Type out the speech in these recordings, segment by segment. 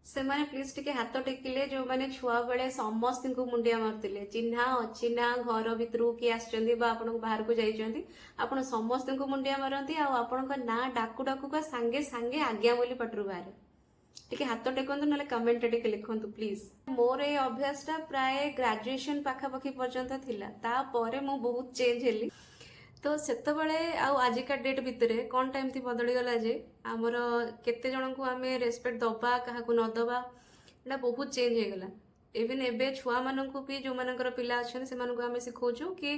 ସେମାନେ ପ୍ଲିଜ୍ ଟିକେ ହାତ ଟେକିଲେ, ଯୋଉମାନେ ଛୁଆବେଳେ ସମସ୍ତଙ୍କୁ ମୁଣ୍ଡିଆ ମାରୁଥିଲେ। ଚିହ୍ନା ଅଚିହ୍ନା, ଘର ଭିତରକୁ କିଏ ଆସିଛନ୍ତି ବା ଆପଣଙ୍କୁ ବାହାରକୁ ଯାଇଛନ୍ତି, ଆପଣ ସମସ୍ତଙ୍କୁ ମୁଣ୍ଡିଆ ମାରନ୍ତି ଆଉ ଆପଣଙ୍କ ନାଁ ଡାକୁ ଡାକୁକା ସାଙ୍ଗେ ସାଙ୍ଗେ "ଆଜ୍ଞା" ବୋଲି ପାଟିରୁ ବାହାରେ। ଟିକେ ହାତ ଟେକନ୍ତୁ, ନହେଲେ କମେଣ୍ଟରେ ଟିକେ ଲେଖନ୍ତୁ ପ୍ଲିଜ୍। ମୋର ଏଇ ଅଭ୍ୟାସଟା ପ୍ରାୟ ଗ୍ରାଜୁଏସନ ପାଖାପାଖି ପର୍ଯ୍ୟନ୍ତ ଥିଲା। ତାପରେ ମୁଁ ବହୁତ ଚେଞ୍ଜ ହେଲି। ତ ସେତେବେଳେ ଆଉ ଆଜିକା ଡେଟ୍ ଭିତରେ କ'ଣଟା ଏମିତି ବଦଳିଗଲା ଯେ ଆମର କେତେ ଜଣଙ୍କୁ ଆମେ ରେସପେକ୍ଟ ଦବା, କାହାକୁ ନ ଦବା, ଏଇଟା ବହୁତ ଚେଞ୍ଜ ହେଇଗଲା। ଇଭେନ୍ ଏବେ ଛୁଆମାନଙ୍କୁ ବି, ଯୋଉମାନଙ୍କର ପିଲା ଅଛନ୍ତି, ସେମାନଙ୍କୁ ଆମେ ଶିଖଉଛୁ କି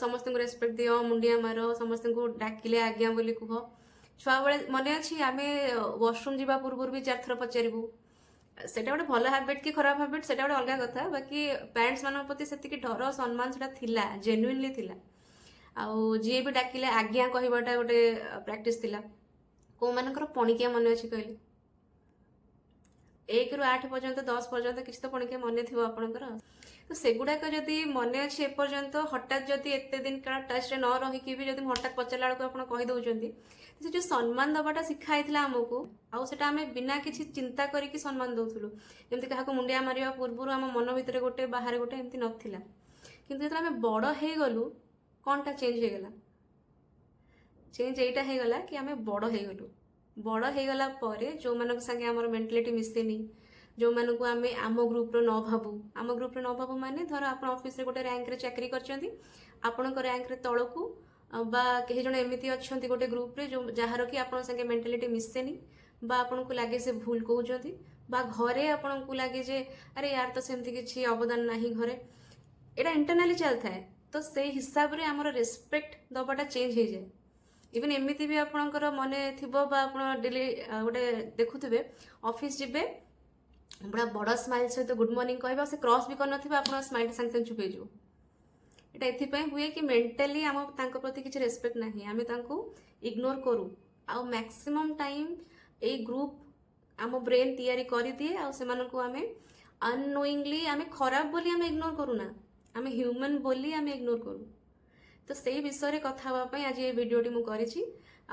ସମସ୍ତଙ୍କୁ ରେସପେକ୍ଟ ଦିଅ, ମୁଣ୍ଡିଆ ମାର, ସମସ୍ତଙ୍କୁ ଡାକିଲେ "ଆଜ୍ଞା" ବୋଲି କୁହ। ଛୁଆବେଳେ ମନେ ଅଛି, ଆମେ ୱାସରୁମ୍ ଯିବା ପୂର୍ବରୁ ବି ଚାରିଥର ପଚାରିବୁ। ସେଇଟା ଗୋଟେ ଭଲ ହ୍ୟାବିଟ୍ କି ଖରାପ ହ୍ୟାବିଟ୍, ସେଇଟା ଗୋଟେ ଅଲଗା କଥା। ବାକି ପ୍ୟାରେଣ୍ଟସ୍ ମାନଙ୍କ ପ୍ରତି ସେତିକି ଡର, ସମ୍ମାନ ସେଟା ଥିଲା, ଜେନ୍ୟୁନଲି ଥିଲା। ଆଉ ଯିଏ ବି ଡାକିଲେ "ଆଜ୍ଞା" କହିବାଟା ଗୋଟେ ପ୍ରାକ୍ଟିସ୍ ଥିଲା। କୋଉମାନଙ୍କର ପଣିକିଆ ମନେ ଅଛି କହିଲେ? 1ରୁ 8 ପର୍ଯ୍ୟନ୍ତ, 10 ପର୍ଯ୍ୟନ୍ତ କିଛି ତ ପଣିକିଆ ମନେ ଥିବ ଆପଣଙ୍କର। ତ ସେଗୁଡାକ ଯଦି ମନେ ଅଛି ଏପର୍ଯ୍ୟନ୍ତ, ହଠାତ୍ ଯଦି ଏତେ ଦିନ କାଳ ଟଚ୍ରେ ନ ରହିକି ବି ଯଦି ମୁଁ ହଠାତ୍ ପଚାରିଲା ବେଳକୁ ଆପଣ କହିଦଉଛନ୍ତି, ସେ ଯୋଉ ସମ୍ମାନ ଦବାଟା ଶିଖା ହେଇଥିଲା ଆମକୁ ଆଉ ସେଟା ଆମେ ବିନା କିଛି ଚିନ୍ତା କରିକି ସମ୍ମାନ ଦଉଥିଲୁ। ଯେମିତି କାହାକୁ ମୁଣ୍ଡିଆ ମାରିବା ପୂର୍ବରୁ ଆମ ମନ ଭିତରେ ଗୋଟେ, ବାହାରେ ଗୋଟେ, ଏମିତି ନଥିଲା। କିନ୍ତୁ ଯେତେବେଳେ ଆମେ ବଡ଼ ହେଇଗଲୁ, କ'ଣଟା ଚେଞ୍ଜ ହେଇଗଲା? ଚେଞ୍ଜ ଏଇଟା ହେଇଗଲା କି ଆମେ ବଡ଼ ହେଇଗଲୁ। ବଡ଼ ହେଇଗଲା ପରେ ଯୋଉମାନଙ୍କ ସାଙ୍ଗେ ଆମର ମେଣ୍ଟାଲିଟି ମିଶେନି, ଯୋଉମାନଙ୍କୁ ଆମେ ଆମ ଗ୍ରୁପର ନ ଭାବୁ, ଆମ ଗ୍ରୁପରେ ନ ଭାବୁ ମାନେ ଧର ଆପଣ ଅଫିସରେ ଗୋଟେ ର୍ୟାଙ୍କରେ ଚାକିରି କରିଛନ୍ତି, ଆପଣଙ୍କ ର୍ୟାଙ୍କରେ ତଳକୁ ବା କେହି ଜଣେ ଏମିତି ଅଛନ୍ତି ଗୋଟେ ଗ୍ରୁପରେ ଯୋଉ ଯାହାର କି ଆପଣଙ୍କ ସାଙ୍ଗେ ମେଣ୍ଟାଲିଟି ମିଶେନି ବା ଆପଣଙ୍କୁ ଲାଗେ ସେ ଭୁଲ କହୁଛନ୍ତି ବା ଘରେ ଆପଣଙ୍କୁ ଲାଗେ ଯେ ଆରେ ୟାର ତ ସେମିତି କିଛି ଅବଦାନ ନାହିଁ ଘରେ, ଏଇଟା ଇଣ୍ଟରନାଲି ଚାଲିଥାଏ। ତ ସେଇ ହିସାବରେ ଆମର ରେସପେକ୍ଟ ଦବାଟା ଚେଞ୍ଜ ହେଇଯାଏ। ଇଭେନ୍ ଏମିତି ବି ଆପଣଙ୍କର ମନେ ଥିବ ବା ଆପଣ ଡେଲି ଗୋଟେ ଦେଖୁଥିବେ, ଅଫିସ ଯିବେ, ପୁରା ବଡ଼ ସ୍ମାଇଲ୍ ସହିତ ଗୁଡ୍ ମର୍ଣ୍ଣିଂ କହିବେ ଆଉ ସେ କ୍ରସ୍ ବି କରିନଥିବେ, ଆପଣ ସ୍ମାଇଲ୍ ସାଙ୍ଗେ ସାଙ୍ଗେ ଚୁପ୍ ହେଇଯିବ। ଏଇଟା ଏଥିପାଇଁ ହୁଏ କି ମେଣ୍ଟାଲି ଆମ ତାଙ୍କ ପ୍ରତି କିଛି ରେସପେକ୍ଟ ନାହିଁ, ଆମେ ତାଙ୍କୁ ଇଗ୍ନୋର କରୁ। ଆଉ ମ୍ୟାକ୍ସିମମ୍ ଟାଇମ୍ ଏଇ ଗ୍ରୁପ୍ ଆମ ବ୍ରେନ୍ ତିଆରି କରିଦିଏ ଆଉ ସେମାନଙ୍କୁ ଆମେ ଅନନୋଇଙ୍ଗଲି, ଆମେ ଖରାପ ବୋଲି ଆମେ ଇଗ୍ନୋର କରୁନା, ଆମେ ହ୍ୟୁମାନ୍ ବୋଲି ଆମେ ଇଗ୍ନୋର କରୁ। ତ ସେଇ ବିଷୟରେ କଥା ହେବା ପାଇଁ ଆଜି ଏ ଭିଡ଼ିଓଟି ମୁଁ କରିଛି।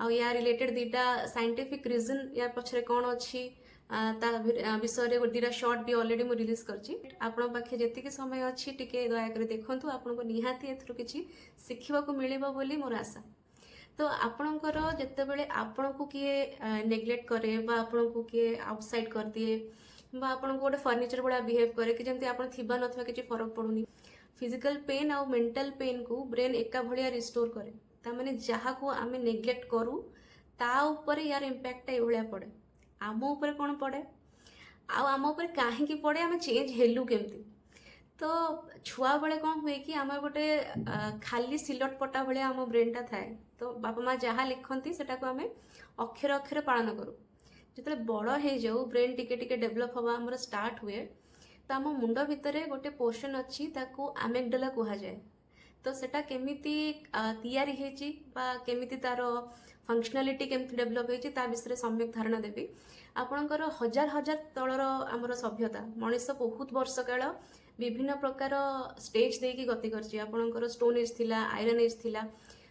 ଆଉ ୟା ରିଲେଟେଡ୍ ଦୁଇଟା ସାଇଣ୍ଟିଫିକ୍ ରିଜନ୍, ୟା ପଛରେ କ'ଣ ଅଛି, ତା ବିଷୟରେ ଗୋଟେ ଦୁଇଟା ସର୍ଟ ବି ଅଲରେଡ଼ି ମୁଁ ରିଲିଜ୍ କରିଛି। ଆପଣଙ୍କ ପାଖେ ଯେତିକି ସମୟ ଅଛି, ଟିକେ ଦୟାକରି ଦେଖନ୍ତୁ। ଆପଣଙ୍କୁ ନିହାତି ଏଥିରୁ କିଛି ଶିଖିବାକୁ ମିଳିବ ବୋଲି ମୋର ଆଶା। ତ ଆପଣଙ୍କର ଯେତେବେଳେ ଆପଣଙ୍କୁ କିଏ ନେଗ୍ଲେକ୍ଟ କରେ ବା ଆପଣଙ୍କୁ କିଏ ଆଉଟସାଇଡ୍ କରିଦିଏ ବା ଆପଣଙ୍କୁ ଗୋଟେ ଫର୍ଣ୍ଣିଚର ଭଳିଆ ବିହେଭ୍ କରେ କି ଯେମିତି ଆପଣ ଥିବା ନଥିବା କିଛି ଫରକ ପଡ଼ୁନି, ଫିଜିକାଲ ପେନ୍ ଆଉ ମେଣ୍ଟାଲ ପେନ୍କୁ ବ୍ରେନ୍ ଏକା ଭଳିଆ ରିଷ୍ଟୋର କରେ। ତାମାନେ ଯାହାକୁ ଆମେ ନେଗ୍ଲେକ୍ଟ କରୁ, ତା ଉପରେ ୟାର ଇମ୍ପାକ୍ଟଟା ଏଇଭଳିଆ ପଡ଼େ। ଆମ ଉପରେ କ'ଣ ପଡ଼େ ଆଉ ଆମ ଉପରେ କାହିଁକି ପଡ଼େ, ଆମେ ଚେଞ୍ଜ ହେଲୁ କେମିତି? ତ ଛୁଆବେଳେ କ'ଣ ହୁଏ କି ଆମର ଗୋଟେ ଖାଲି ସିଲଟ ପଟା ଭଳିଆ ଆମ ବ୍ରେନ୍ଟା ଥାଏ। ତ ବାପା ମା ଯାହା ଲେଖନ୍ତି, ସେଟାକୁ ଆମେ ଅକ୍ଷର ଅକ୍ଷର ପାଳନ କରୁ। ଯେତେବେଳେ ବଡ଼ ହେଇଯାଉ, ବ୍ରେନ୍ ଟିକେ ଟିକେ ଡେଭଲପ୍ ହେବା ଆମର ଷ୍ଟାର୍ଟ ହୁଏ, ତ ଆମ ମୁଣ୍ଡ ଭିତରେ ଗୋଟେ ପୋର୍ସନ୍ ଅଛି, ତାକୁ ଆମେଗଡଲା କୁହାଯାଏ। ତ ସେଟା କେମିତି ତିଆରି ହେଇଛି ବା କେମିତି ତାର ଫଙ୍କସନାଲିଟି କେମିତି ଡେଭଲପ୍ ହେଇଛି, ତା ବିଷୟରେ ସମ୍ୟକ ଧାରଣା ଦେବି। ଆପଣଙ୍କର ହଜାର ହଜାର ତଳର ଆମର ସଭ୍ୟତା, ମଣିଷ ବହୁତ ବର୍ଷ କାଳ ବିଭିନ୍ନ ପ୍ରକାର ଷ୍ଟେଜ୍ ଦେଇକି ଗତି କରିଛି। ଆପଣଙ୍କର ଷ୍ଟୋନ୍ ଏଜ୍ ଥିଲା, ଆଇରନ୍ ଏଜ୍ ଥିଲା।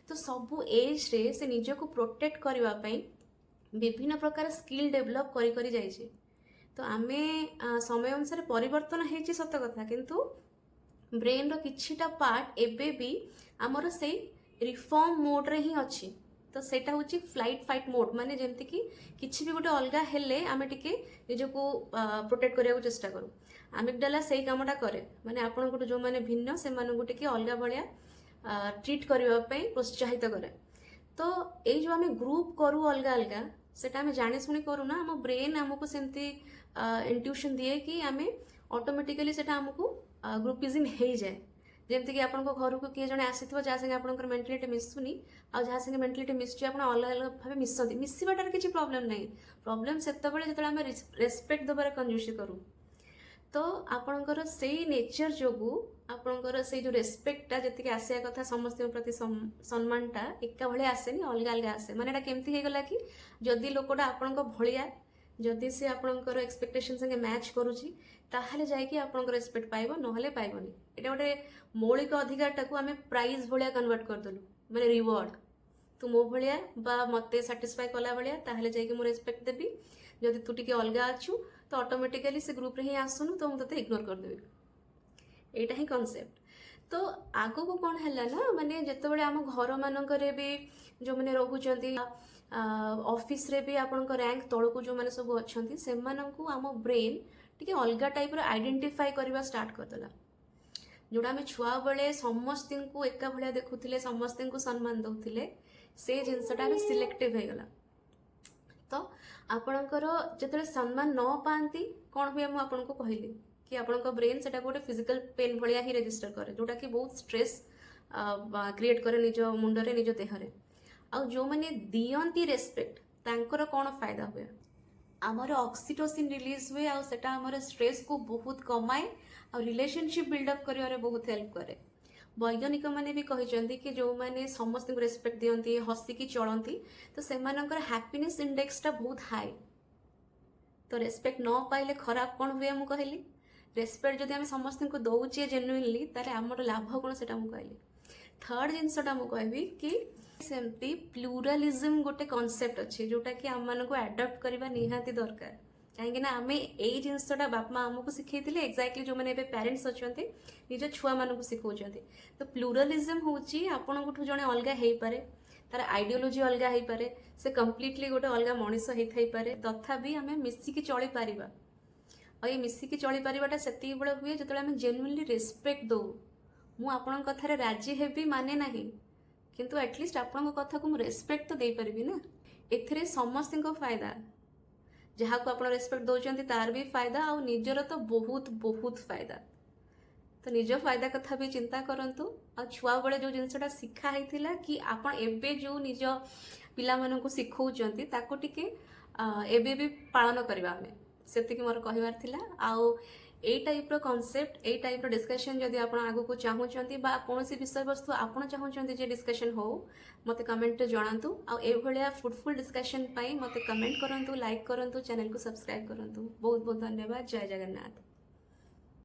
ତ ସବୁ ଏଜ୍ରେ ସେ ନିଜକୁ ପ୍ରୋଟେକ୍ଟ କରିବା ପାଇଁ ବିଭିନ୍ନ ପ୍ରକାର ସ୍କିଲ୍ ଡେଭଲପ୍ କରି କରି ଯାଇଛି। ତ ଆମେ ସମୟ ଅନୁସାରେ ପରିବର୍ତ୍ତନ ହେଇଛି ସତ କଥା, କିନ୍ତୁ ବ୍ରେନ୍ର କିଛିଟା ପାର୍ଟ ଏବେ ବି ଆମର ସେଇ ରିଫର୍ମ ମୋଡ଼୍ରେ ହିଁ ଅଛି। ତ ସେଇଟା ହେଉଛି ଫ୍ଲାଇଟ୍ ଫାଇଟ୍ ମୋଡ୍, ମାନେ ଯେମିତିକି କିଛି ବି ଗୋଟେ ଅଲଗା ହେଲେ ଆମେ ଟିକେ ନିଜକୁ ପ୍ରୋଟେକ୍ଟ କରିବାକୁ ଚେଷ୍ଟା କରୁ। ଆମିଗଡାଲା ସେଇ କାମଟା କରେ, ମାନେ ଆପଣଙ୍କଠୁ ଯେଉଁମାନେ ଭିନ୍ନ, ସେମାନଙ୍କୁ ଟିକେ ଅଲଗା ଭଳିଆ ଟ୍ରିଟ୍ କରିବା ପାଇଁ ପ୍ରୋତ୍ସାହିତ କରେ। ତ ଏଇ ଯେଉଁ ଆମେ ଗ୍ରୁପ୍ କରୁ ଅଲଗା ଅଲଗା, ସେଟା ଆମେ ଜାଣି ଶୁଣି କରୁନା। ଆମ ବ୍ରେନ୍ ଆମକୁ ସେମିତି ଇଣ୍ଟ୍ୟୁସନ୍ ଦିଏ କି ଆମେ ଅଟୋମେଟିକାଲି ସେଟା ଆମକୁ ଗ୍ରୁପିଜିମ୍ ହେଇଯାଏ। ଯେମିତିକି ଆପଣଙ୍କ ଘରକୁ କିଏ ଜଣେ ଆସିଥିବ, ଯାହା ସାଙ୍ଗେ ଆପଣଙ୍କର ମେଣ୍ଟାଲିଟି ମିଶୁନି, ଆଉ ଯାହା ସାଙ୍ଗେ ମେଣ୍ଟାଲିଟି ମିଶୁଛି, ଆପଣ ଅଲଗା ଅଲଗା ଭାବେ ମିଶନ୍ତି। ମିଶିବାଟାରେ କିଛି ପ୍ରୋବ୍ଲେମ୍ ନାହିଁ। ପ୍ରୋବ୍ଲେମ୍ ସେତେବେଳେ ଯେତେବେଳେ ଆମେ ରେସପେକ୍ଟ ଦେବାରେ କଞ୍ଜୁସି କରୁ। ତ ଆପଣଙ୍କର ସେଇ ନେଚର ଯୋଗୁଁ ଆପଣଙ୍କର ସେଇ ଯେଉଁ ରେସପେକ୍ଟଟା ଯେତିକି ଆସିବା କଥା, ସମସ୍ତଙ୍କ ପ୍ରତି ସମ୍ମାନଟା ଏକା ଭଳିଆ ଆସେନି, ଅଲଗା ଅଲଗା ଆସେ। ମାନେ ଏଇଟା କେମିତି ହେଇଗଲା କି ଯଦି ଲୋକଟା ଆପଣଙ୍କ ଭଳିଆ, ଯଦି ସେ ଆପଣଙ୍କର ଏକ୍ସପେକ୍ଟେସନ ସାଙ୍ଗେ ମ୍ୟାଚ୍ କରୁଛି, ତାହେଲେ ଯାଇକି ଆପଣଙ୍କ ରେସପେକ୍ଟ ପାଇବ, ନହେଲେ ପାଇବନି। ଏଇଟା ଗୋଟେ ମୌଳିକ ଅଧିକାରଟାକୁ ଆମେ ପ୍ରାଇଜ୍ ଭଳିଆ କନଭର୍ଟ କରିଦେଲୁ, ମାନେ ରିୱାର୍ଡ। ତ ତୁ ମୋ ଭଳିଆ ବା ମୋତେ ସାଟିସ୍ଫାଏ କଲା ଭଳିଆ, ତାହେଲେ ଯାଇକି ମୁଁ ରେସ୍ପେକ୍ଟ ଦେବି। ଯଦି ତୁ ଟିକେ ଅଲଗା ଅଛୁ, ତ ଅଟୋମେଟିକାଲି ସେ ଗ୍ରୁପରେ ହିଁ ଆସୁନୁ, ତ ମୁଁ ତୋତେ ଇଗ୍ନୋର କରିଦେବି। ଏଇଟା ହିଁ କନସେପ୍ଟ। ତ ଆଗକୁ କ'ଣ ହେଲା ନା, ମାନେ ଯେତେବେଳେ ଆମ ଘରମାନଙ୍କରେ ବି ଯେଉଁମାନେ ରହୁଛନ୍ତି, ଅଫିସରେ ବି ଆପଣଙ୍କ ର୍ୟାଙ୍କ ତଳକୁ ଯେଉଁମାନେ ସବୁ ଅଛନ୍ତି, ସେମାନଙ୍କୁ ଆମ ବ୍ରେନ୍ ଟିକେ ଅଲଗା ଟାଇପ୍ର ଆଇଡେଣ୍ଟିଫାଏ କରିବା ଷ୍ଟାର୍ଟ କରିଦେଲା। ଯେଉଁଟା ଆମେ ଛୁଆବେଳେ ସମସ୍ତଙ୍କୁ ଏକା ଭଳିଆ ଦେଖୁଥିଲେ, ସମସ୍ତଙ୍କୁ ସମ୍ମାନ ଦେଉଥିଲେ, ସେ ଜିନିଷଟା ଏବେ ସିଲେକ୍ଟିଭ୍ ହେଇଗଲା। ତ ଆପଣଙ୍କର ଯେତେବେଳେ ସମ୍ମାନ ନ ପାଆନ୍ତି, କ'ଣ ହୁଏ? ମୁଁ ଆପଣଙ୍କୁ କହିଲି କି ଆପଣଙ୍କ ବ୍ରେନ୍ ସେଟାକୁ ଗୋଟେ ଫିଜିକାଲ ପେନ୍ ଭଳିଆ ହିଁ ରେଜିଷ୍ଟର କରେ, ଯେଉଁଟାକି ବହୁତ ଷ୍ଟ୍ରେସ୍ କ୍ରିଏଟ୍ କରେ ନିଜ ମୁଣ୍ଡରେ, ନିଜ ଦେହରେ। ଆଉ ଯେଉଁମାନେ ଦିଅନ୍ତି ରେସ୍ପେକ୍ଟ, ତାଙ୍କର କ'ଣ ଫାଇଦା ହୁଏ? ଆମର ଅକ୍ସିଟୋସିନ୍ ରିଲିଜ୍ ହୁଏ ଆଉ ସେଟା ଆମର ଷ୍ଟ୍ରେସ୍କୁ ବହୁତ କମାଏ ଆଉ ରିଲେସନସିପ୍ ବିଲ୍ଡଅପ୍ କରିବାରେ ବହୁତ ହେଲ୍ପ କରେ। ବୈଜ୍ଞାନିକମାନେ ବି କହିଛନ୍ତି କି ଯେଉଁମାନେ ସମସ୍ତଙ୍କୁ ରେସ୍ପେକ୍ଟ ଦିଅନ୍ତି, ହସିକି ଚଳନ୍ତି, ତ ସେମାନଙ୍କର ହ୍ୟାପିନେସ୍ ଇଣ୍ଡେକ୍ସଟା ବହୁତ ହାଇ। ତ ରେସ୍ପେକ୍ଟ ନ ପାଇଲେ ଖରାପ କ'ଣ ହୁଏ ମୁଁ କହିଲି। ରେସ୍ପେକ୍ଟ ଯଦି ଆମେ ସମସ୍ତଙ୍କୁ ଦଉଛେ ଜେନୁଇନଲି, ତାହେଲେ ଆମର ଲାଭ କ'ଣ, ସେଟା ମୁଁ କହିଲି। ଥର୍ଡ ଜିନିଷଟା ମୁଁ କହିବି କି ସେମିତି ପ୍ଲୁରାଲିଜମ୍ ଗୋଟେ କନସେପ୍ଟ ଅଛି, ଯେଉଁଟାକି ଆମମାନଙ୍କୁ ଆଡପ୍ଟ କରିବା ନିହାତି ଦରକାର। କାହିଁକି ନା ଆମେ ଏଇ ଜିନିଷଟା ବାପା ମା ଆମକୁ ଶିଖେଇଥିଲେ, ଏକ୍ଜାକ୍ଟଲି ଯେଉଁମାନେ ଏବେ ପ୍ୟାରେଣ୍ଟସ୍ ଅଛନ୍ତି, ନିଜ ଛୁଆମାନଙ୍କୁ ଶିଖଉଛନ୍ତି। ତ ପ୍ଲୁରାଲିଜମ୍ ହେଉଛି ଆପଣଙ୍କଠୁ ଜଣେ ଅଲଗା ହେଇପାରେ, ତାର ଆଇଡ଼ିଓଲୋଜି ଅଲଗା ହେଇପାରେ, ସେ କମ୍ପ୍ଲିଟଲି ଗୋଟେ ଅଲଗା ମଣିଷ ହେଇଥାଇପାରେ, ତଥାପି ଆମେ ମିଶିକି ଚଳିପାରିବା। ଆଉ ଏଇ ମିଶିକି ଚଳିପାରିବାଟା ସେତିକି ବେଳେ ହୁଏ, ଯେତେବେଳେ ଆମେ ଜେନୁଇନଲି ରେସ୍ପେକ୍ଟ ଦଉ। ମୁଁ ଆପଣଙ୍କ କଥାରେ ରାଜି ହେବି ମାନେ ନାହିଁ, କିନ୍ତୁ ଆଟଲିଷ୍ଟ ଆପଣଙ୍କ କଥାକୁ ମୁଁ ରେସ୍ପେକ୍ଟ ତ ଦେଇପାରିବି ନା। ଏଥିରେ ସମସ୍ତଙ୍କ ଫାଇଦା। ଯାହାକୁ ଆପଣ ରେସ୍ପେକ୍ଟ ଦେଉଛନ୍ତି, ତାର ବି ଫାଇଦା ଆଉ ନିଜର ତ ବହୁତ ବହୁତ ଫାଇଦା। ତ ନିଜ ଫାଇଦା କଥା ବି ଚିନ୍ତା କରନ୍ତୁ। ଆଉ ଛୁଆବେଳେ ଯେଉଁ ଜିନିଷଟା ଶିଖା ହେଇଥିଲା କି ଆପଣ ଏବେ ଯେଉଁ ନିଜ ପିଲାମାନଙ୍କୁ ଶିଖଉଛନ୍ତି, ତାକୁ ଟିକେ ଏବେ ବି ପାଳନ କରିବା ଆମେ। ସେତିକି ମୋର କହିବାର ଥିଲା। ଆଉ ଏଇ ଟାଇପ୍ର କନସେପ୍ଟ, ଏଇ ଟାଇପ୍ର ଡିସ୍କସନ୍ ଯଦି ଆପଣ ଆଗକୁ ଚାହୁଁଛନ୍ତି ବା କୌଣସି ବିଷୟବସ୍ତୁ ଆପଣ ଚାହୁଁଛନ୍ତି ଯେ ଡିସ୍କସନ୍ ହଉ, ମୋତେ କମେଣ୍ଟରେ ଜଣାନ୍ତୁ। ଆଉ ଏଇଭଳିଆ ଫ୍ରୁଟଫୁଲ୍ ଡିସ୍କସନ୍ ପାଇଁ ମୋତେ କମେଣ୍ଟ କରନ୍ତୁ, ଲାଇକ୍ କରନ୍ତୁ, ଚ୍ୟାନେଲକୁ ସବସ୍କ୍ରାଇବ୍ କରନ୍ତୁ। ବହୁତ ବହୁତ ଧନ୍ୟବାଦ। ଜୟ ଜଗନ୍ନାଥ।